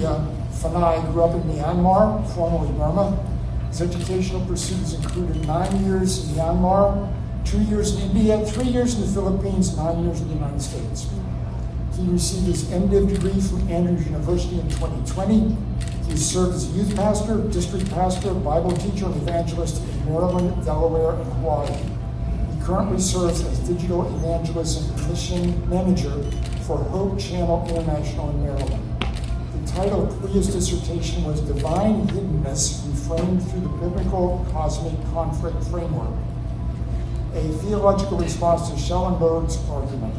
Puia Fanai grew up in Myanmar, formerly Burma. His educational pursuits included 9 years in Myanmar, 2 years in India, 3 years in the Philippines, 9 years in the United States. He received his MDiv degree from Andrews University in 2020. He served as a youth pastor, district pastor, Bible teacher, and evangelist in Maryland, Delaware, and Hawaii. He currently serves as digital evangelism mission manager for Hope Channel International in Maryland. The title of Puia's dissertation was Divine Hiddenness Reframed Through the Biblical Cosmic Conflict Framework, a theological response to Schellenberg's argument.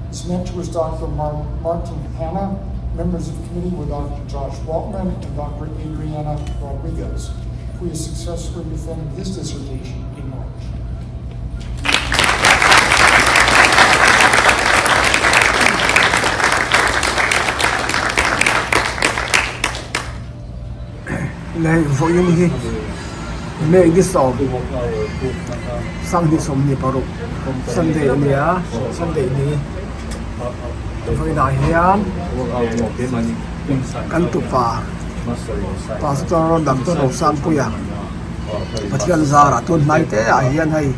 His mentor was Dr. Martin Hanna. Members of the committee were Dr. Josh Waltman and Dr. Adriana Rodriguez, who has successfully defended his dissertation in March. Lei vawiin hi May ni sawm sanghnih 26 Sunday a ni a Sunday ni vawiinah hian kan tupa Pastor Doctor Rosangpuia Pathian zarah tun hnai te ah hian hei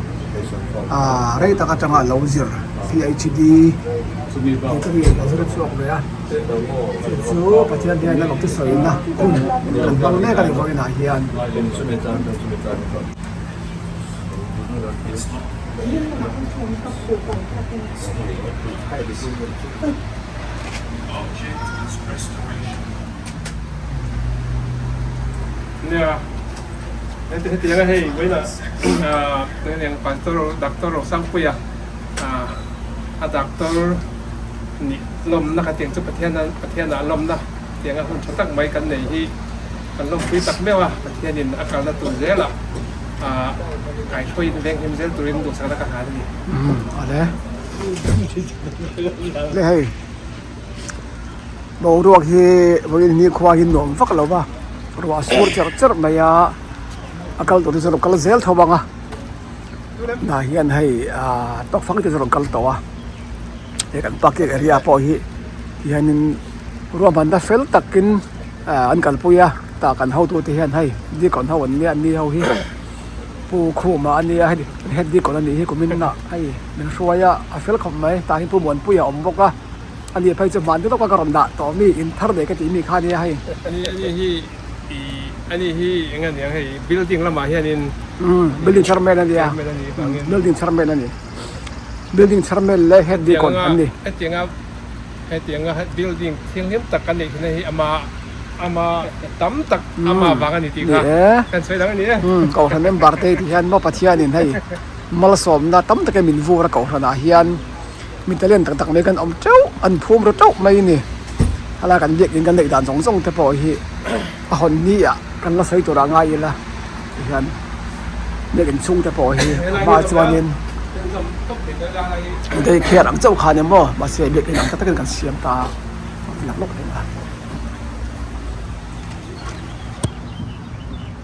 ah rei tak atanga lo zir PhD a zir chhuak ve a chu chu Pathian hian a lo tisawina hun kan hmang mek a ni vawiinah hian. Nia, heti heti anga hei vawiinah ah pastor doctor Rosangpuia ah a doctor nih lawmna kha tiang chu Pathian Pathianah lawmna tianga hun tha tak mai kan nei hi kan lawmpui tak meuh a, Pathianin a kalna tur zelah ah kaihruaiin venghim zel turin duhsakna ka hlan a ni. Umm awle le hei. Boruak hi vawiin ni khua hi nuam vak lo va ruah a sur cherh cherh mai a a kal tur te chu a rawn kal zel tho ang a tunah hian hei ahh tawk fang te chu a rawn kal tawh a he kan parking area pawh hi tihianin ruahmanna fel takin ahh an kalpui a tah kan hotute hian hei deacon ho an nia an ni ho hi pu khuma a nia hei head deacon a nih hi kumin ah hei min hruai a a fel khawp mai tah hian pu Muanpuia a awm bawk a. A ni phei chu hman deuh lawka ka rawn dah tawh mi in thar nei ka tih mi kha nia hei. Ani ani hi i ani hi eng a niang hei building lamah hianin umm building chairman a nia building chairman a ni building chairman leh head deacon an ni. Hetianga hetianga building thianghlim tak kan neih thin hi ama ama tam tak ama vang a ni tih kha kan sawi dang a ni e. Umm kohhran member te tih hian maw Pathianin hei malsawmna tam takin min vur a kohhranah hian. Mi talent tak tak mai kan awm teuh an phum ru teuh mai a ni hala kan biakin kan neih dan zawng zawng te pawh hi a hawn ni ah kan la sawi tur ah ngai ila tihian biakin chhung te pawh hi a hma chuanin day care ang chauh khan emaw mahse biakin ang tak takin kan siam ta a ti lak lawk thei a.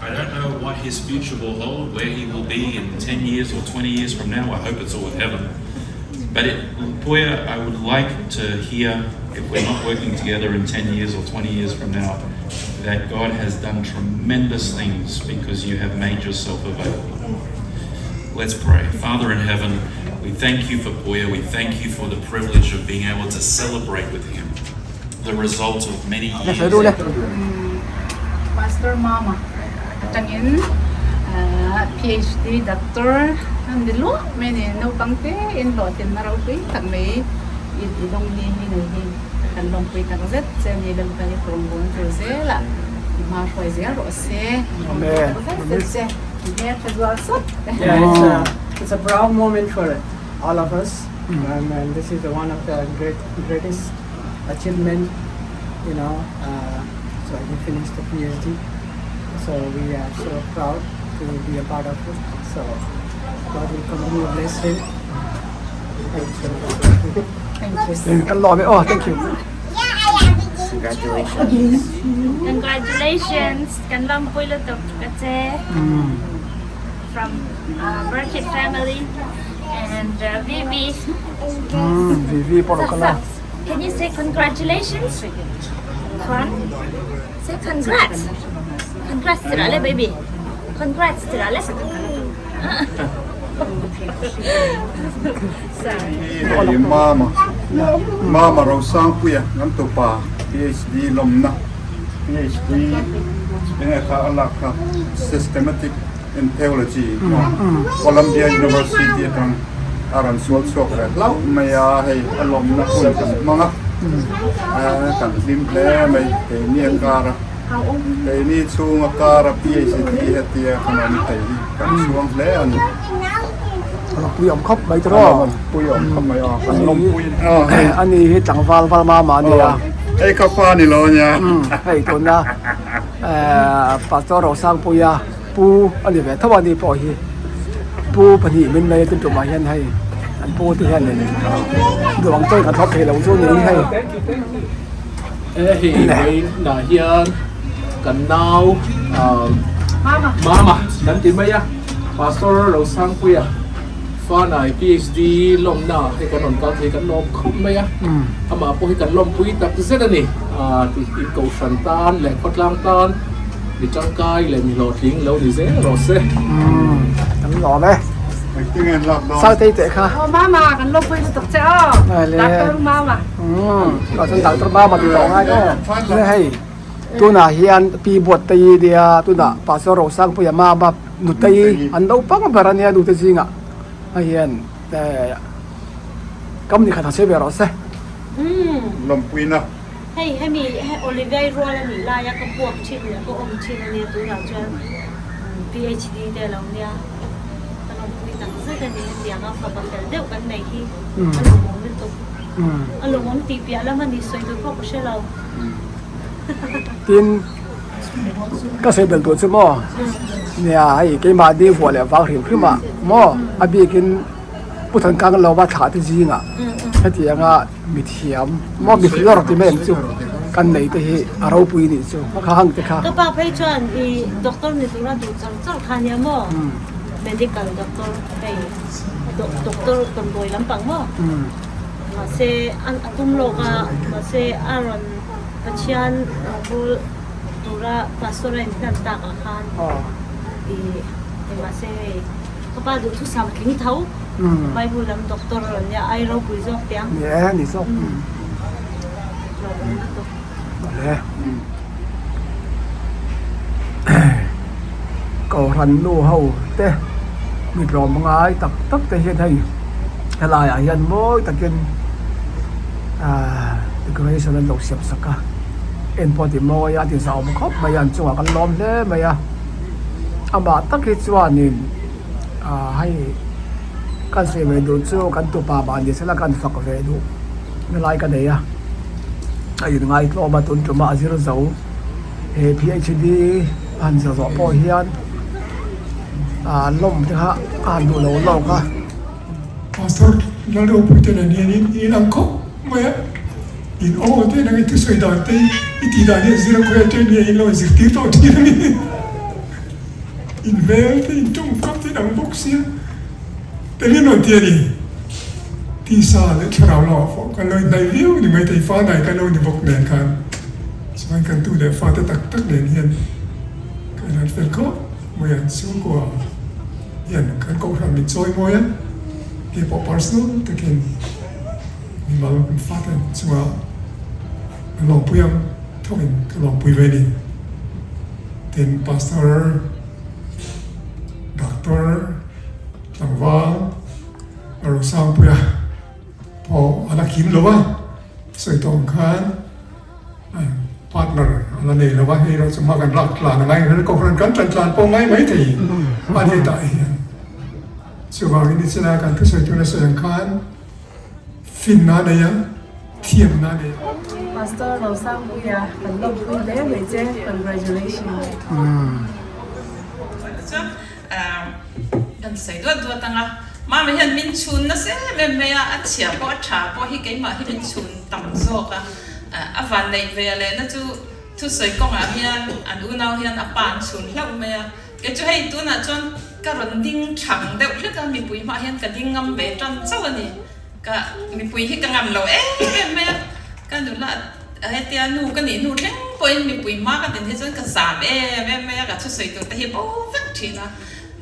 I don't know what his future will hold, where he will be in 10 years or 20 years from now. I hope it's all in heaven. But it, Puia, I would like to hear, if we're not working together in 10 years or 20 years from now, that God has done tremendous things because you have made yourself available. Let's pray. Father in heaven, we thank you for Puia. We thank you for the privilege of being able to celebrate with him the result of many years. Pastor Mama atangin PhD Doctor an ni luah mai a ni. Naupang te in hlawhtlin na ropui tak mai i dawng ni hi nei hi kan lawmpui tak zet che a ni. Lalpa hi rawngbâwl tur zela i hma hruai zel rawh se. Lawmpui tak zet zet che. I hmel tha zual sawt. Yeah, it's a, it's a proud moment for all of us. Um, and this is the one of the great, greatest achievement, you know. Uh, so he finished the PhD. So we are so proud to be a part of it. So God will continue to bless him. Thank you. Thank you. Kan lawm e aw, thank you. Congratulations. Congratulations. Kan lawmpui lutuk ka che. From uh, Burkett family and uh, Vivi. Vivi pawh lo kal a. Can you say congratulations? Chuan say congrats congrats ti rah le baby congrats ti rah le. Hei Mama Mama Rosangpuia kan tupa PhD lawmna PhD enge kha a lak kha Systematic in Theology Columbia University atang a rawn sual chhuak ve hlauh mai a, hei a lawmna hun kan hmang a, kan hlim hle mai keini a kar a, keini chhunga kar a PhD hetia kan awm thei hi kan chhuang hle a ni. Pui awm khawp mai tawh. Pui awm khawp mai a, kan lawmpui a hei. Ani hi tlangval val mama a nia. Hei ka fa ni lo ania. Hei tuna Pastor Rosangpuia pu a ni ve tho a ni pawh hi pu pahnih min nei a tin tumah hian hei an pu te hian in duh ang tawk in an thlawp thei lo chu ni hei. Hei vawiinah hian kan nau Mama kan ti mai a Pastor Rosangpuia Fanai PhD lawmna hei kan rawn kal thei kan lawm khawp mai a amah pawh hi kan lawmpui tak zet a ni tih in kohhran tan leh khawtlang tan mi tangkai leh mi hlawhtling lo ni zel rawh se. Kan lawm e. Sautei teh kha. Aw mama kan lawmpui lutuk che aw. Doctor mama. Chuan doctor mama tih tawh ngai aw. Hei tunah hian pi Buattei nia tunah Pastor Rosangpuia mama Nutei an naupang ber a nia nute zingah hei hian kam ni khat a sawi ve rawh se. Lawmpuina. Hei hemi Olivia-i rual a nih laia ka puak thin leh ka awm thin a nia tunah chuan PhD te a lo nia ka lawmpui tak zet a ni hetianga fapa fel deuh kan nei hi a lawmawm lutuk a lawmawm tih piah lam a ni sawi tur pawh ka hre lo. Tin. Ka sawi belh tur chu maw nia hei keimah ding vuah leh vang hrim hrim ah maw a bikin Pu Thankang lova thlah te zingah hetianga mithiam maw mi filawr ti mai ang chu kan nei te hi a ropui nih chu a kha hang te kha. Ka pa phei chuan i doctor ni tura duh char char kha nia maw medical doctor hei doctor damdawi lampang maw mahse a tum lawk a mahse a rawn Pathian bul tura pastor a inhlan tak ah khan i mahse hei ka pa duhthusam tling tho Bible lam doctor a rawn nia ai ropui zawk teh ang. Ni e ni zawk. Lawmawm lutuk. Awle. Kohhran nu ho te mi tlawm ngai tak tak te hian hei helai ah hian mawi takin ahh decoration an lo siam sak a en pawh a ti mawi a a ti zau khawp mai a an chungah kan lawm hle mai a amah tak hi chuanin ahh hei kan sawi ve duh chu kan tupa mahni sela kan fak ve duh na lai ka nei a a inngaihtlawm a tun tumah a zir zo. He PhD a han zir zawh pawh hian ah lawm te kha a han duh lo lawk a. Pastor Lalropui te nen hian in inang khawp mai a, in aw te nang i thusawi dan te i tih dan hian zir a khawi atang nge in lo inzirtir tawh thin a ni. In hmel te in tawngkam te inang bawk sia tel in rawn ti a ni. Tisa leh thlarau lamah pawh kan lo inhnaih viau ni maithei fa nai kan lo ni bawk nen khan. Chuan kan tu leh fate tak tak nen hian kan han fel khawp mai a, chhungkua hian kan kohhran min chawi mawi a, hei pawh personal takin mimal kan fate chunga kan lawmpui ang thawkin ka lawmpui ve a ni. Tin, Pastor, Doctor, Tlangval, Rosangpuia pawh a la kim lo a, sawi tawh ang khan Partner a la nei lo a, hei erawh chu hma kan lak tlan a ngai ang, kohhran kan tan tlan pawh ngai mai thei a ni tah hian. Chuvangin ni china kan thusawi tuna sawi ang khan finna a nei a, thiamna a nei a. Pastor Rosangpuia kan lawmpui hle mai che, congratulations. Chuan kan sawi duat duat ang a, Mama hian min chhun nasa em em mai a, a chhia pawh a tha pawh hi keimah hi min chhun tam zawk a. A van neih ve lehna chu thusawi kawngah hian an unau hian a pa an chhun hlauh mai a, kei chu hei tunah chuan ka rawn ding thang deuh hlek a, mipui hmaah hian ka ding ngam ve tan chauh a ni, ka mipui hi ka ngam lo em em mai a, ka nula Hetia nu ka nih hnu thleng pawhin mipui hma ka din hi chuan ka zam em em mai a, ka thusawi tur te hi bo vek thin a.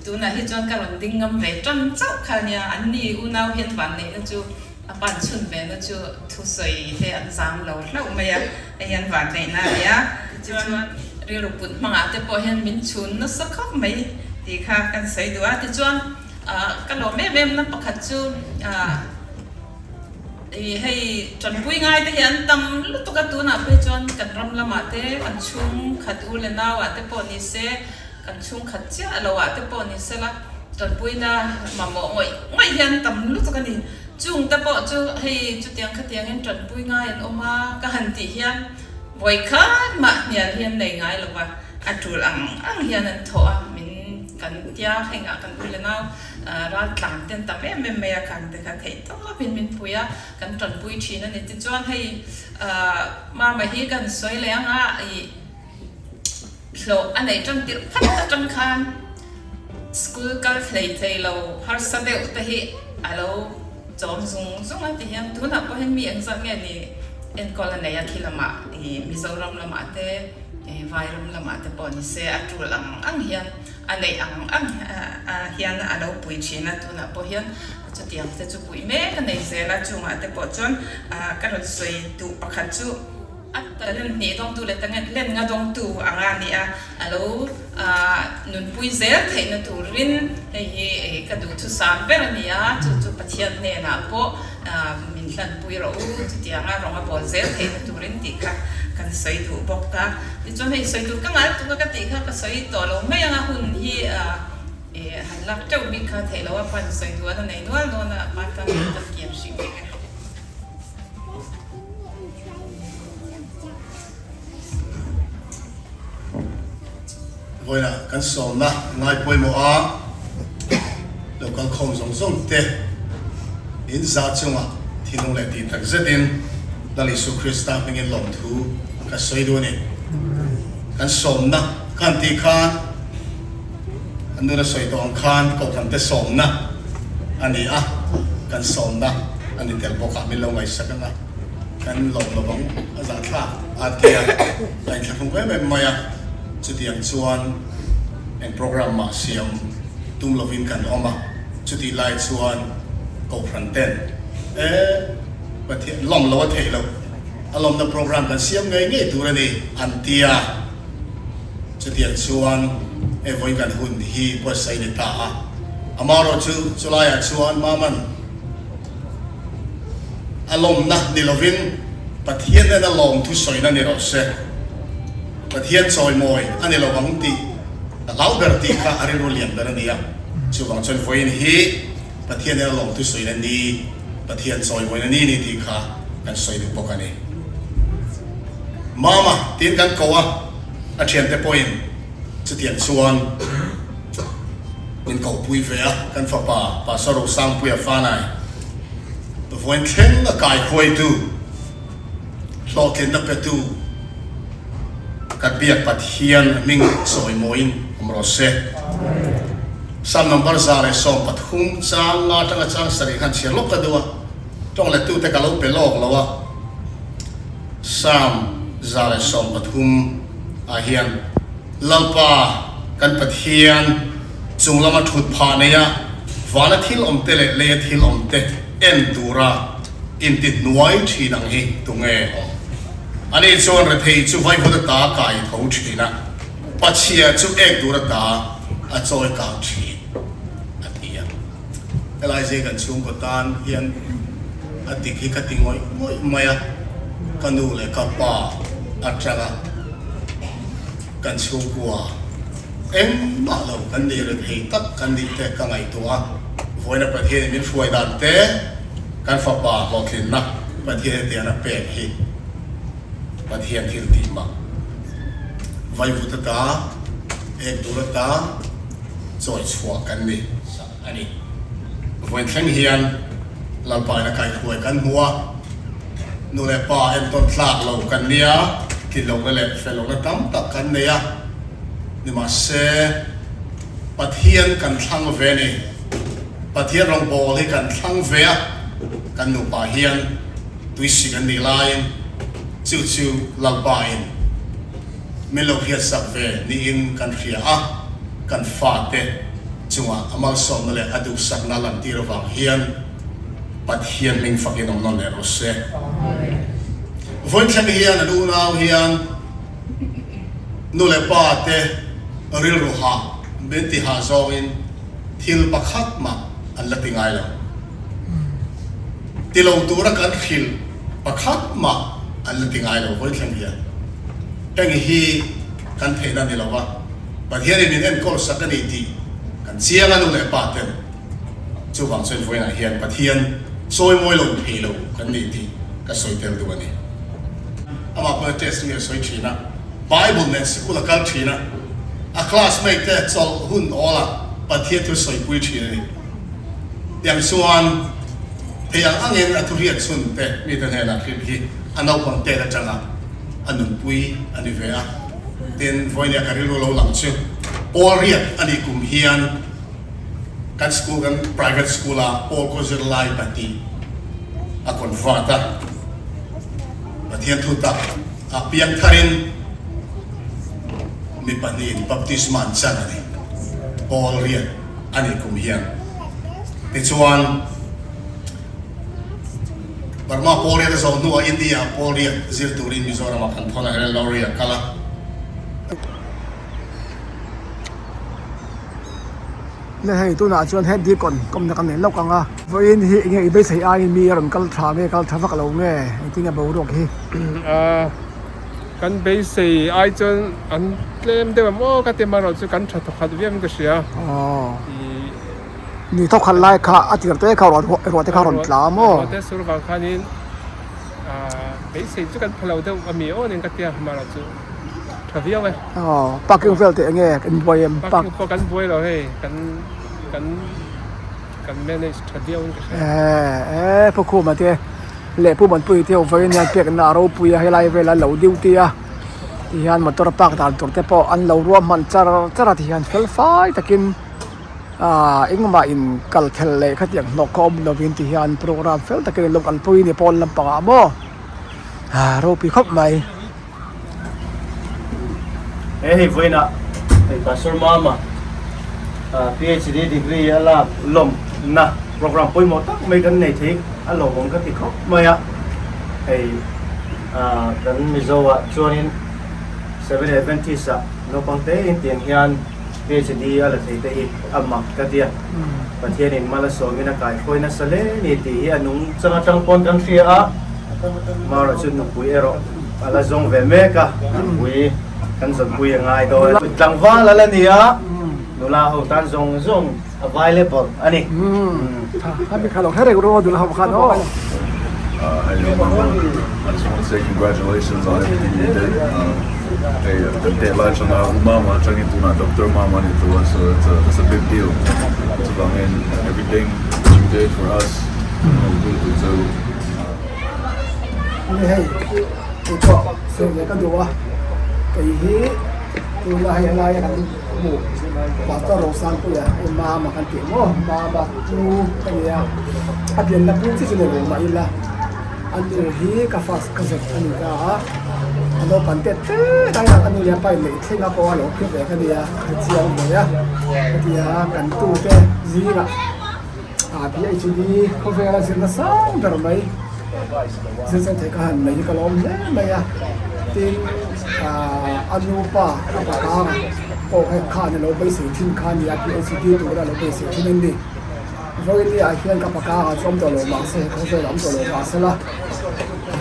Tunah hi chuan ka rawn ding ngam ve tan chauh kha nia, an ni unau hian vanneihna chu a pan chhun ve na chu thusawi te an zam lo hlauh mai a, hei hian vanneihna a ni a. Tichuan rilru put hmangah te pawh hian min chhun nasa khawp mai tih kha kan sawi duh a. Tichuan ka lawm em em na pakhat chu Ih hei tanpui ngai te hi an tam lutuk a, tunah phei chuan kan ram lamah te kan chhungkhat u leh nauah te pawh ni se, kan chhungkhat chiah loah te pawh ni sela tanpuina mamawh ngawih ngawih hi an tam lutuk a ni. Chung te pawh chu hei chutiang khatiangin tanpui ngai an awm a, ka han tih hian vawikhat mah hnial hi an nei ngai lo va, a tul ang ang hian an thawh a, min kan tia hengah kan u leh nau Ral tlan te an tam em em mai a, kan te kha theih tawpin min pui a, kan tanpui thin a ni. Tichuan hei Mama hi kan sawi leh ang a, ih hlawh a neih tan tirh phat atang khan school kal thlei thei lo harsa deuh te hi a lo chawm zung zung a ti hian tunah pawh hian mi engzat nge ni enkawl a nei a khi lamah ih Mizoram lamah te Vairam lamah te pawh ni se a tul ang ang hian A neih ang ang hian a lo pui thin a, tunah pawh hian chutiang te chu puih mek a nei zel a, chungah te pawh chuan ka rawn sawi duh pakhat chu a talent hnih dawngtu leh talent len nga dawngtu anga a ni a, a lo nunpui zel theihna turin hei hi ka duhthusam ber a ni a, chu chu Pathian hnenah pawh min hlanpui rawh u, chutianga rawng a bawl zel theihna turin tih kha kan sawi duh bawk a. Tichuan hei sawi tur ka ngai lutuk a ka tih kha ka sawi tawh lo mai ang a, hun hi han lak teuh bik kha theih loh a, pan sawi duh a la nei nual dawn a, pa tan ka kiam hrim bik e. Vawiinah kan sawmna ngai pawimawh a, lo kal khawm zawng zawng te in za chungah thinlung leh tih tak zetin Lal Isu Krista hmingin lawmthu ka sawi duh a ni. Kan sawmna khan tih khan an nuna sawi tawh ang khan Kohhran te sawmna a ni a, kan sawmna a ni tel bawk a, min lo ngaihsak ang a, kan lawm lo vang a zahthlak a tia a inthlahrung em em mai a. Chutiang chuan eng program mah siam tum lovin kan awm a, chutih lai chuan Kohhran ten e Pathian lawm lo a theih loh, a lawmna program kan siam ngei ngei tur a ni an ti a. Chutiang chuan e vawiin kan hun hi buatsaih ni ta a, amaherawh chu chulaiah chuan Maman a lawmna ni lovin Pathian nena lawm thusawina ni rawh se. Pathian chawimawi a ni lo ang tih a hlau ber tih kha a rilru lian ber a ni a. Chuvang chuan vawiin hi Pathian nen a lawmthu sawiin a ni, Pathian chawimawiin a ni ni tih kha kan sawi duh bawk a ni. Mama tiin kan ko a, a thiante pawhin chutiang chuan min kohpui ve a, kan fapa Pastor Rosangpuia Fanai vawiin thleng a kai huaitu, Hlawhtlinna petu kan biak Pathian hming sawimawiin awm rawh se. Psalm number 113 chang nga atanga chang sarih khan chhiar lawk ka duh a, tawng lettute ka lo pe lawk lo a. Psalm 113 ah hian Lalpa kan Pathian chung lama thut phah neia vana thil awmte leh leia thil awmte en tura Inti hnuai thin ang hi tunge awm? Ani chuan rethei chu vaivut ata kai tho thin a, pachhia chu ek dur ata a chawi kang thin, a ti a. Helai zing kan chhungkaw tan hian a dik hi ka ti ngawih ngawih mai a, ka nu leh ka pa atanga kan chhungkua engmah lo kan nih rethei tak kan nih te ka ngaihtuah a, vawiina Pathianin min hruai dan te, Kan fapa hlawhtlinna Pathian hetiang a pek hi Pathian thil tih mak. Vaivut ata, ek dur ata chawi chhuah kan ni sak a ni. Vawiin thleng hian Lalpa in a kaihhruai kan hmu a, nu leh pa entawn tlak lo kan nia, tlinlohna leh fellohna tam tak kan nei a, nimahse Pathian kan thlang ve a ni. Pathian rawngbawl hi kan thlang ve a, kan nupa hian tuisik an nih laiin. Chu chu Lalpa in min lo hriatsak ve niin kan hria a, kan fate chunga a malsawmna leh a duhsakna lantir avang hian Pathian hming fakin awm nawn leh rawh se. Vawinthleng hian an unau hian nu leh pa te rilru hah min ti hah zawngin thil pakhat mah an la ti ngai lo. Ti lo tura kan hrilh pakhat mah an la ti ngai lo vawithleng hian. Heng hi kan theihna ni lova Pathianin min enkawl sak a ni tih kan chiang a nu leh pa ten. Chuvang chuan vawiinah hian Pathian sawi mawi lo thei lo kan ni tih ka sawi tel duh a ni. Amah pawh test nge a sawi thin a, Bible nen sikul a kal thin a, a classmate te chawlh hun awlah Pathian thu sawipui thin a ni. Tiang chuan thei ang angin a thuhriat chhun te mite hnenah hrilh hi a naupang tet atanga a nunpui a ni ve a. Tin, vawinia ka rilru lo lang chu Paul riat a nih kum hian kan school kan private school a Paul kaw zirlai pahnih a convert a, Pathian thu tak ah piang tharin mi pahnihin baptisma an chan a ni, Paul riat a nih kum hian. Tichuan Burma Paul riat a zawh hnuah India ah Paul riat zir turin Mizoram ah kan thawn a, Helen Lowry a kal a. Le hei tunah chuan he deacon kawmna kan nei lawk ang a vawiin hi enge i beisei aiin mi a rawn kal tha nge kal tha vak lo nge engtin nge boruak hi. Ahh kan beisei ai chuan an tlem deuh em aw ka ti amaherawh chu kan tha thawkhat viau in ka hria. Aww ni thawkhat lai kha a tir te kha ruah te kha rawn tla maw. Ruah te sur vang khanin ahh beisei chu kan pha lo deuh ami aw nen ka tia amaherawh chu. Tha viau e. Aw parking vel teh enge kan buai em? Parking pawh kan buai lo hei kan kan kan manage tha viau in ka hria. Eh eh Pu Khuma te leh Pu Manpui te ho vawiin hian pekna a ropui a helai vela lo duty a tihian motor park dan tur te pawh an lo ruahman char char a tihian fel fai takin ah engmah in kal thel leh khatiang hnawk kha awm lovin tihian program fel takin an lo kalpui a ni pawn lampangah maw ah ropui khawp mai. He hei vawiinah hei Pastor Mama PhD degree a lak lawmna program pawimawh tak mai kan nei thei a lawmawm ka ti khawp mai a. Hei kan Mizo ah chuanin Seventh Adventist ah naupang te in tiang hian PhD a la thei te hi a mak ka ti a. Pathianin mal a sawmin a kaihruai nasa hle ni tih hi a nung chang atang pawn kan hria a. Marawh chu nupui erawh a la zawng ve mek a, nupui kan zawnpui a ngai dawn. Tlangval a la ni a, nula ho tan zawng zawng available a ni. Hello mama, I just want to say congratulations on everything you did. Hei kan teh lai atanga u mama atangin tunah doctor mama a ni tawh a, so it's a it's a big deal. Chuvangin everything you did for us, chu. Ni hei kei pawh sawi ve ka duh a, kei hi tuna hei helai a kan hmuh Pastor Rosangpuia hei mama kan tih maw mama chu ka ni a, a pianna pum chi chu ni lo mah ila a nu hi ka first cousin a ni ta a, a naupang tet tet a a nu leh a pa in neih thleng a pawh a lo phir ve ka ni a, ka chiang ve a, hetiang a kan tute zingah. A PhD khawvela zirna sang ber mai zir chho thei ka han nei hi ka lawm hle mai a, tin a nupa a pakanga pawh kha khan a lo beisei thin kha a ni a, PhD tura a lo beisei thin a ni. Vawini ah hian ka pakanga chu awm tawh lo mahse he khawvel awm tawh lo mahsela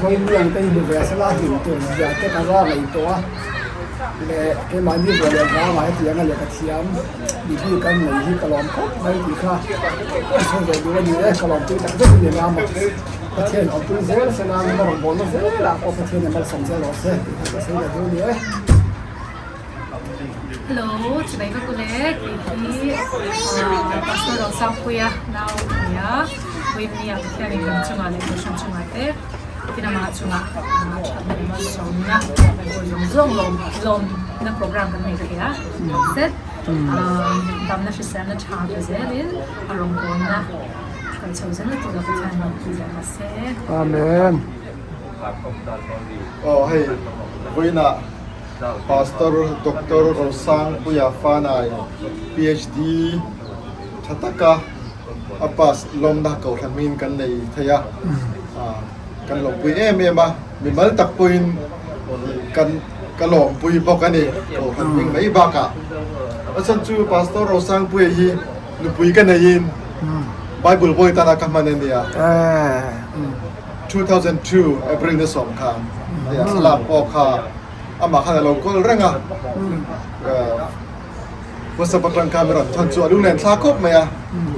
vawini ang te hi hmu ve sela hlim tur zia te ka va ngaihtuah a leh keimahni vuah leh vangah hetiang a lehkha thiam. Bibi kan nei hi ka lawm khawp mai tih kha ka sawi ve duh a ni e, ka lawm tui tak zet a ni lam a, Pathian awm pui zel se la, min rawn bawlna zel ah pawh Pathian in malsawm zel rawh se tih kha ka sawi ve duh a ni e. Hello, chibai ka kule kei hi Pastor Rosangpuia nau a ni a, Vawinia Pathianin kan chungah leh Kohhran chungah te tin amah chungah thatna leh malsawmna tur zawng zawng lawm lawmna program kan nei thei a takzet damna hriselna tha pe zelin a rawngbawlna hruai chho zel na tura Pathian lawmpui zel mahse. Amen. Aw hei vawiinah Pastor Doctor Rosangpuia Fanai PhD tha taka a pass lawmna kohhran hmingin kan nei thei a, kan lawmpui em em a, mimal tak pawhin kan ka lawmpui bawk a ni kohhran hming mai bakah. A chhan chu Pastor Rosangpuia hi nupui ka neiin Bible vawi tana ka hman a nia. 2002 April ni sawm khan hei a thlalak pawh kha amah khan a lo kawl reng a WhatsApp atang khan mi rawn thawn chu a lunglen thla khawp mai a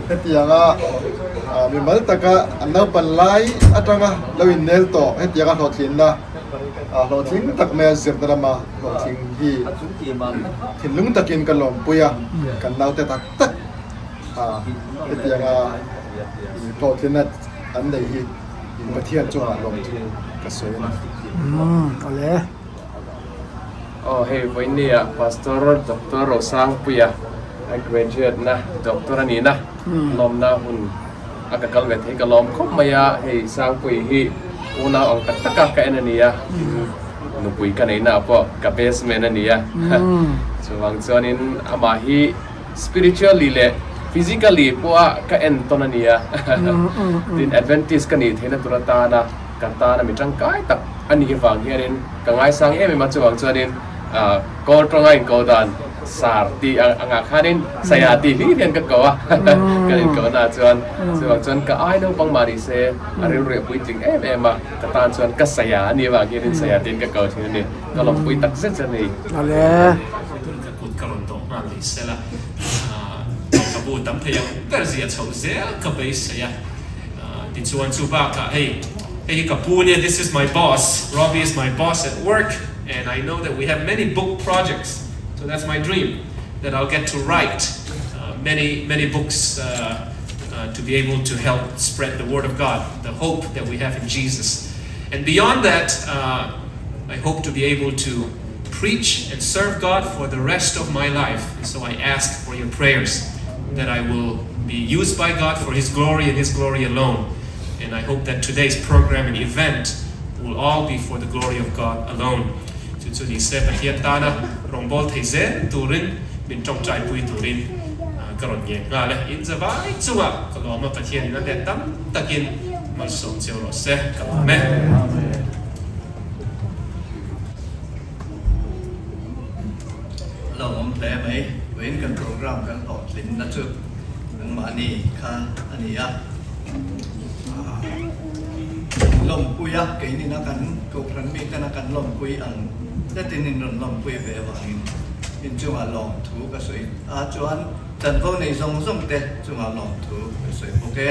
hetianga mimal taka an naupan lai atanga lo innel tawh hetianga hlawhtlinna hlawhtling tak mai a zirna lama hlawhtling hi thinlung takin ka lawmpui a kan naute tak tak hetianga hlawhtlinna An nei hi Pathian chungah lawmthu ka sawi a ni. Umm awle. Aw hei vawinia Pastor Doctor Rosangpuia a graduate na doctor a nihna lawmna hun a ka kal ve thei ka lawm khawp mai a, hei Sangpui hi unau ang tak tak a ka en a nia, nupui ka neihna ah pawh ka best man a nia, chuvang chuanin amah hi Spiritually leh physically pawha ka entawn a nia. Tin, Adventist ka nih theihna tur atana ka tana mi tangkai tak a nih avang hianin ka ngaisang em em a, chuvang chuanin kawl tawnga inko dan sar tih angah khanin saya tih hlir hian ka ko a, kan inkohnaah chuan. Chuvang chuan ka ai naupang mah ni se a rilru a puitling em em a, ka tan chuan ka saya a nih avang hianin saya tiin ka ko thin a ni. Ka lawmpui tak zet zet a ni. Kut ka rawn dawh nghal ni sela, lehkhabu tam thei ang ber zia chhoh zel ka beisei a. Tichuan chu bakah hei, hei hi ka pu nia, this is my boss, Robbie is my boss at work and I know that we have many book projects, so that's my dream that I'll get to write many many books to be able to help spread the word of God, the hope that we have in Jesus. And beyond that, I hope to be able to preach and serve God for the rest of my life. And so I ask for your prayers that I will be used by God for His glory and His glory alone. And I hope that today's program and event will all be for the glory of God alone. Chu chu ni se Pathian tana rawngbâwl thei zel turin min tawngtai pui turin ka rawn ngen nghal e. In zavai chungah ka lawm a, Pathianin a let tam takin malsawm cheu rawh se. Ka lawm e. Lo awm hle mai. Vawiin kan program kan hlawhtlinna chu nangmahni kha a ni a. Lawmpui a, keinin a kan Kohhran miten a kan lawmpui ang zetin in rawn lawmpui ve avangin inchungah lawmthu ka sawi a, chuan chanvo nei zawng zawng te chungah lawmthu ka sawi bawk e.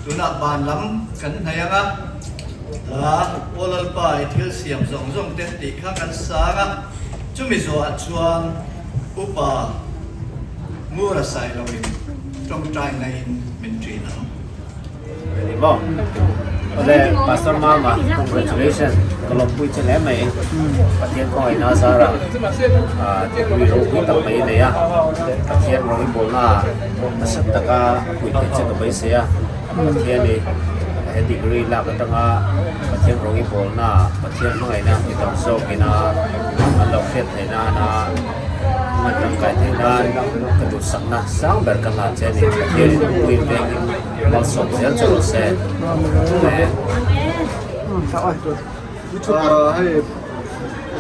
Tunah ban lam kan hnaih ang a. Hla, Aw Lalpa, i thil siam zawng zawng te tih kha kan sang a, chumi zawhah chuan Upa Ngura Sailoin tawngtai naiin min ṭin ang. Ni maw? Awle Pastor Mama congratulations ka lawmpui che hle mai Pathian khawngaihna a zar a degree ropui tak mai i nei a Pathian rawng i bawlna ah nasa taka a pui theih che ka beisei a Pathian i he degree lak atanga Pathian rawng i bawlna ah Pathian hmangaihna mi tam zawkin a an lo hriat theih nana an tangkai theih nan ka duhsakna sang ber ka hlan che a ni. Pathian in pui vengin malsawm zel che rawh se. Amen. Hei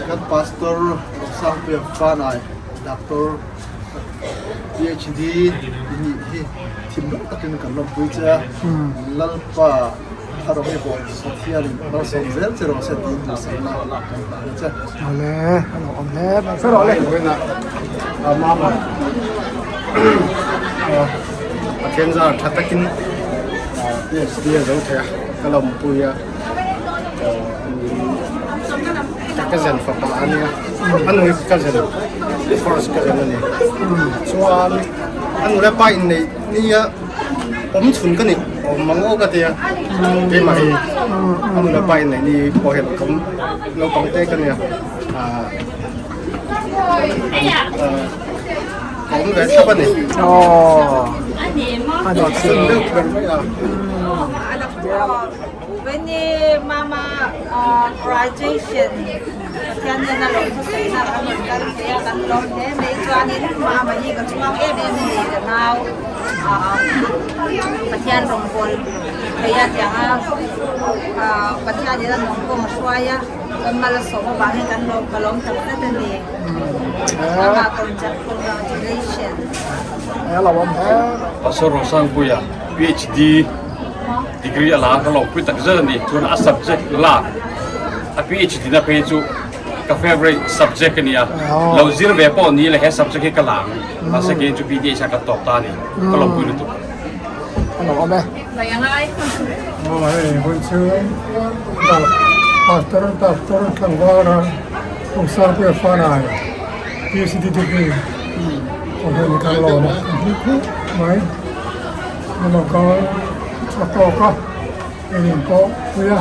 kan pastor Sangpuia Fanai Doctor PhD i nih hi thinlung takin kan lawmpui che a, Lalpa thar awm i bawn Pathianin malsawm zel che rawh se tiin duhsakna kan hlan a che. Awle, a lo awm hle mai fe rawh le. A mama Pathian zar tha takin PhD a zo thei a, ka lawmpui a. Ka cousin fapa a nia a nu hi ka cousin first cousin a ni chuan a nu leh pa inneih nia awm chhun ka ni awm mang aw ka tia keimah hi a nu leh pa inneih ni pawh hian ka awm naupang te ka nia ah ka awm ve thlap a ni aw a ni ber mai a. Veni mama graduation Pathian nen a lawm thusawinak an rawn kal thei a, kan lawm hle mai. Chuanin mama hi ka chhuang em em a ni ka nau Pathian rawngbâwl thei a tianga Pathianin a nung kawng a hruai a, kan mal a sawm avangin kan lawm ka lawm tak zet a ni. Mama congratulation. Pastor Rosangpuia PhD Degree a la a ka lawmpui tak zet a ni. Chuan a subject lak a PhD na phei chu ka favourite subject a ni a. Lo zir ve pawh ni le he subject hi ka la ang. Mahse kei chu PDH ah ka tawp ta a ni. Ka lawmpui lutuk. Ka lawm e. Aw hei vawi chu Pastor Doctor Tlangvala Rosangpuia Fanai PhD degree aw hian kan lawm a kan hlim khawp mai. Hmun kal a tawk a, engin pawh pui a,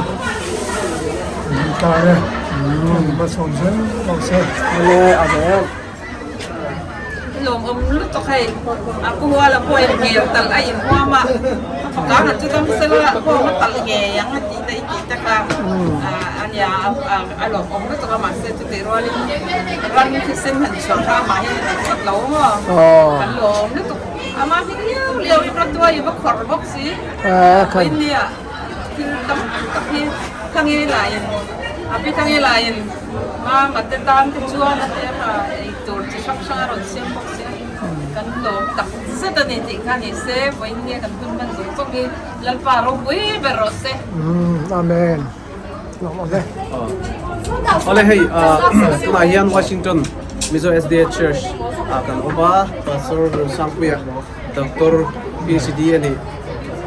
min tlai e, min va sawm zel lo se. Lawmawm lutuk hei, a pu huala pawh in ngel talh a inhuam a, a faka han chu dam sela pawh a talh ngei ang a tih te i tih tak a, a nia a lawmawm lutuk a mahse chutih rualin ran thisen han chhuah kha amah hian a tlat lo maw, kan lawm lutuk. Ama hming liau liau in rawtuai i va khawrh bawk si. Vawinia thil tam tak hi Thangi laiin a pi Thangi laiin mama te tan te chuan a te kha ei tur chi hrang hrang a rawn siam bawk si a. Kan lawm tak zet a ni tih kha ni se vawinia kan hun hman zawng zawng hi Lalpa ropui ber rawh se. Amen. Lawm awm e. Awle hei tunah hian Washington Mizo SDA Church ah kan awm a, Pastor Rosangpuia Doctor PhD a nih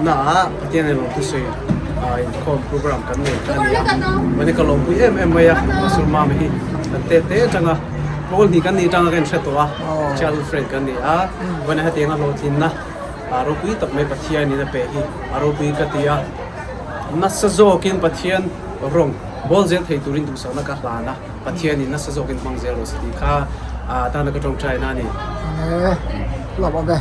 na ah Pathian in lawmthu sawi inkhawm program kan nei a ni a. Mahni ka lawmpui em em mai a, Pastor Mama hi kan te te atanga pawl hnih kan nih atanga ka inhre tawh a, childhood friend kan ni a, vawiin hetianga hlawhtlinna ropui tak mai Pathian in a pe hi a ropui ka ti a. Nasa zawkin Pathian rawng bawl zel thei turin duhsakna ka hlan a, Pathianin nasa zawkin hmang zel rawh se tih kha tana ka tawngtaina a ni. Lawm awm e.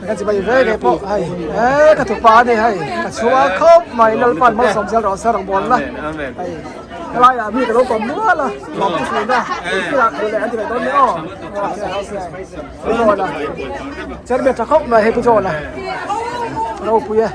Kan chibai ve ve pawh hei e ka tupa a ni hei ka chhuang khawp mai Lalpan malsawm zel rawh se rawngbawlna hei helai ah mi ka lo kawm nual a lawm chu thin a thil ah kal leh an ti leh dawn nia aw Pu John-a chairman tha khawp mai hei Pu John-a ropui e.